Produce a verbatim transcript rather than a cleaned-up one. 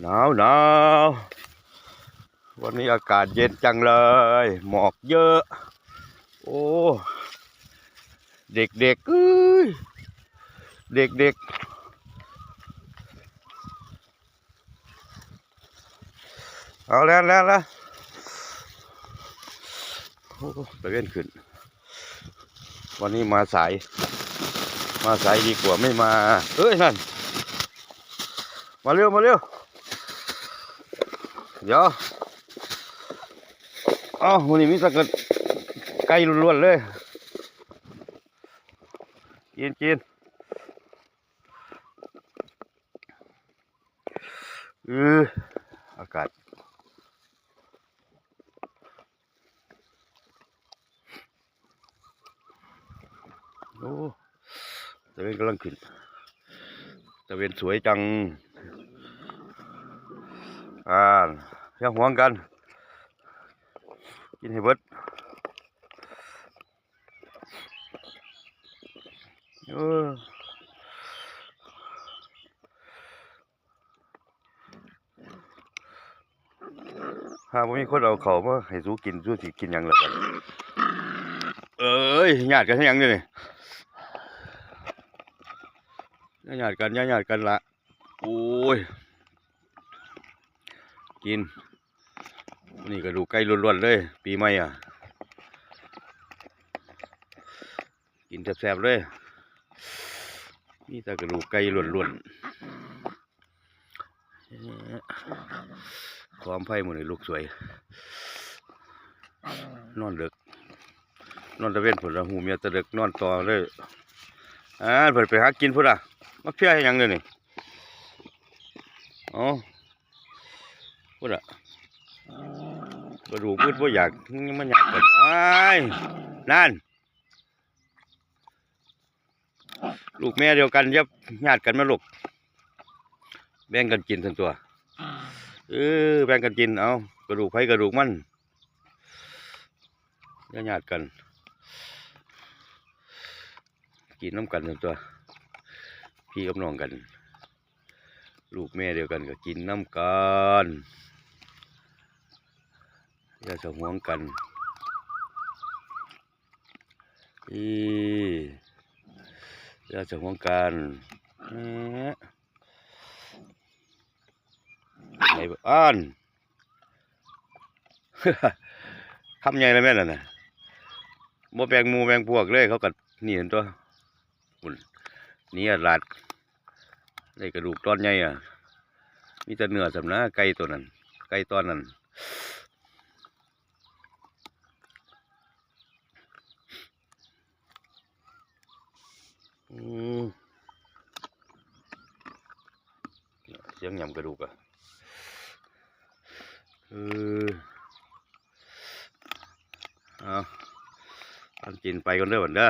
หนาวหนาววันนี้อากาศเย็นจังเลยหมอกเยอะ โอ้ เด็กๆเอ้ย เด็กๆ เอาแล้วแล้วแล้วโอ้ตะเวนขึ้น วันนี้มาสาย มาสายดีกว่าไม่มา เอ้ย นั่น มาเร็ว มาเร็ว เดี๋ยว เอ้าวันนี้มีแต่ไก่ล้วนๆเลย กินกิน อืออากาศ โอ้ตะเวนกำลังขึ้น ตะเวนสวยจัง อ่าอย่าห่วงกัน กินให้เบิด เออ หาบ่มีคนเอาเข้ามาให้สูกิน สูสิกินหยังล่ะบัดนี้ เอ้ย ญาติกันหยังเด้นี่ ญาติกัน ญาติกันละ โอ้ย กิน นี่กระดูกไก่ล้วนๆเลย ปีใหม่อ่ะ กินแซ่บๆเลย มีแต่กระดูกไก่ล้วนๆ ขออภัยมื้อนี้ลูกสวย นอนดึก นอนตะเวนพุ้นละ ฮูเมียตะดึก นอนต่อเลย อ่า เพิ่นไปหากินพุ้นละ มาเพลียเฮ็ดหยังเดี๋ยวนี้ เอ้า พุ้นละ กระดูกมืดบ่อยาก ยังมาหยาบกัน อ้าย นั่น ลูกแม่เดียวกัน อย่าหยาบกันมาลูก แบ่งกันกินซั่นตั๊ว เออ แบ่งกันกิน เอา กระดูกไผกระดูกมัน อย่าหยาบกัน กินนำกันซั่นตั๊ว พี่กับน้องกัน ลูกแม่เดียวกันก็กินนำกัน อย่าสะหวงกัน อี อย่าสะหวงกัน แหม ไหนบ่อ่าน คำใหญ่แล้วแม่นน่ะนะ บ่แบ่งหมู่แบ่งพวกเลย เขาก็นี่หั่นตั๊ว พุ้น นี่หลาด ได้กระดูกตอนใหญ่อะ มีแต่เนื้อส่ำนะ ไก่ตัวนั้น ไก่ตอนนั้น อืม เสียงหยำกระดูกอะ เออ เอา อันกินไปก่อนเด้อบัดเด้อ